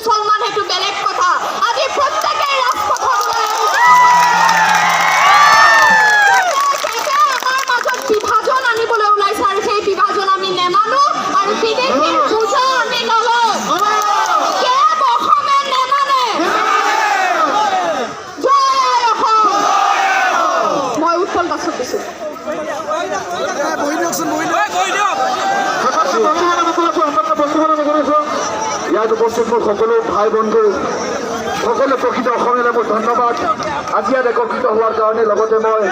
মুছলমান সেইটো বেলেগ কথা। আজি প্ৰত্যেকেই ৰাজপথত ওলাই আহিছে। কেবে আমাৰ মাজত বিভাজন আনিবলৈ ওলাইছে আৰু সেই বিভাজন আমি নেমানো আৰু বিদেশীৰ বোজা আমি নলওঁ। কেব অসমে নেমানে। জয় আই অসম। মই উৎপল দাসক দিছোঁ। বহি দিয়কচোন, বহি দিয়ক। ইয়াত উপস্থিত মোৰ সকলো ভাই বন্ধু, সকলো প্ৰকৃত অসমীয়ালৈ মোৰ ধন্যবাদ আজি ইয়াত একত্ৰিত হোৱাৰ কাৰণে। লগতে মই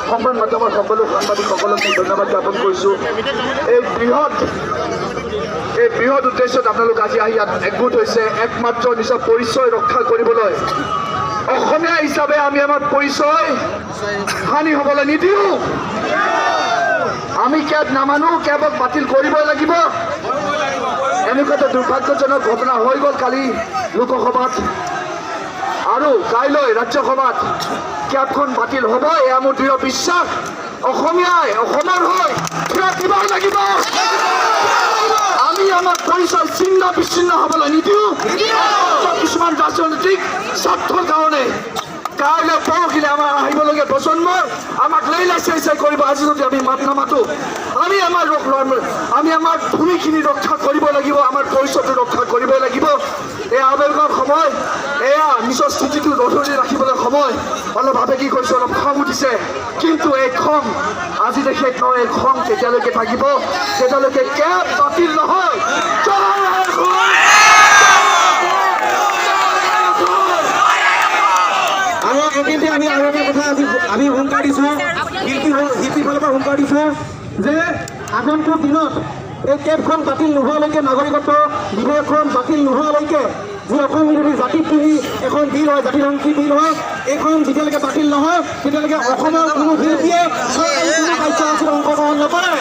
সংবাদ মাধ্যমৰ সকলো সাংবাদিকসকলক মই ধন্যবাদ জ্ঞাপন কৰিছোঁ। এই বৃহৎ উদ্দেশ্যত আপোনালোক আজি আহি ইয়াত একগোট হৈছে, একমাত্ৰ নিজৰ পৰিচয় ৰক্ষা কৰিবলৈ। অসমীয়া হিচাপে আমি আমাৰ পৰিচয় হানি হ'বলৈ নিদিওঁ। আমি কেব নামানো, কেবক বাতিল কৰিবই লাগিব। এনেকুৱা এটা দুৰ্ভাগ্যজনক ঘটনা হৈ গ'ল কালি লোকসভাত আৰু কাইলৈ ৰাজ্যসভাত কেবখন বাতিল হ'ব, এয়া মোৰ দৃঢ় বিশ্বাস। অসমীয়াই অসমৰ হৈ থিয় দিবই লাগিব। আমি আমাৰ পৰিচয় ছিন্ন বিচ্ছিন্ন হ'বলৈ নিদিওঁ কিছুমান ৰাজনৈতিক স্বাৰ্থৰ কাৰণে। কাইলৈ পৰহিলে আমাৰ আহিবলগীয়া প্ৰজন্মৰ আমাক লেইলাই চাই চাই কৰিব আজি যদি আমি মাত নামাতো। আমি আমাৰ ভূমিখিনি ৰক্ষা কৰিব লাগিব, আমাৰ পৰিচয়টো ৰক্ষা কৰিব লাগিব। এয়া আৱেগৰ সময়, এয়া নিজৰ স্থিতিটো ধৰি ৰাখিবলৈ সময়। অলপ আৱেগিক হৈছে, অলপ খং উঠিছে, কিন্তু এই খং আজিতে শেষ নহয়। এই খং তেতিয়ালৈকে থাকিব যেতিয়ালৈকে কেব বাতিল নহয়। জয় অসম! জয় অসম! আৰু এইখিনিতে আমি আৰু এটা কথা আজি আমি হুংকাৰ দিছোঁ, শিল্পীৰ ফালৰ পৰা হুংকাৰ দিছোঁ যে আগন্তুক দিনত এই কেবখন বাতিল নোহোৱালৈকে, নাগৰিকত্ব বিধেয়কখন বাতিল নোহোৱালৈকে, যি অসম বিৰোধী জাতিদ্ৰোহী এখন বিল হয়, জাতিধ্বংসী বিল হয়, এইখন যেতিয়ালৈকে বাতিল নহয়, তেতিয়ালৈকে অসমৰ কোনো শিল্পীয়ে চৰকাৰী কোনো কাৰ্যসূচীত অংশগ্ৰহণ নকৰে।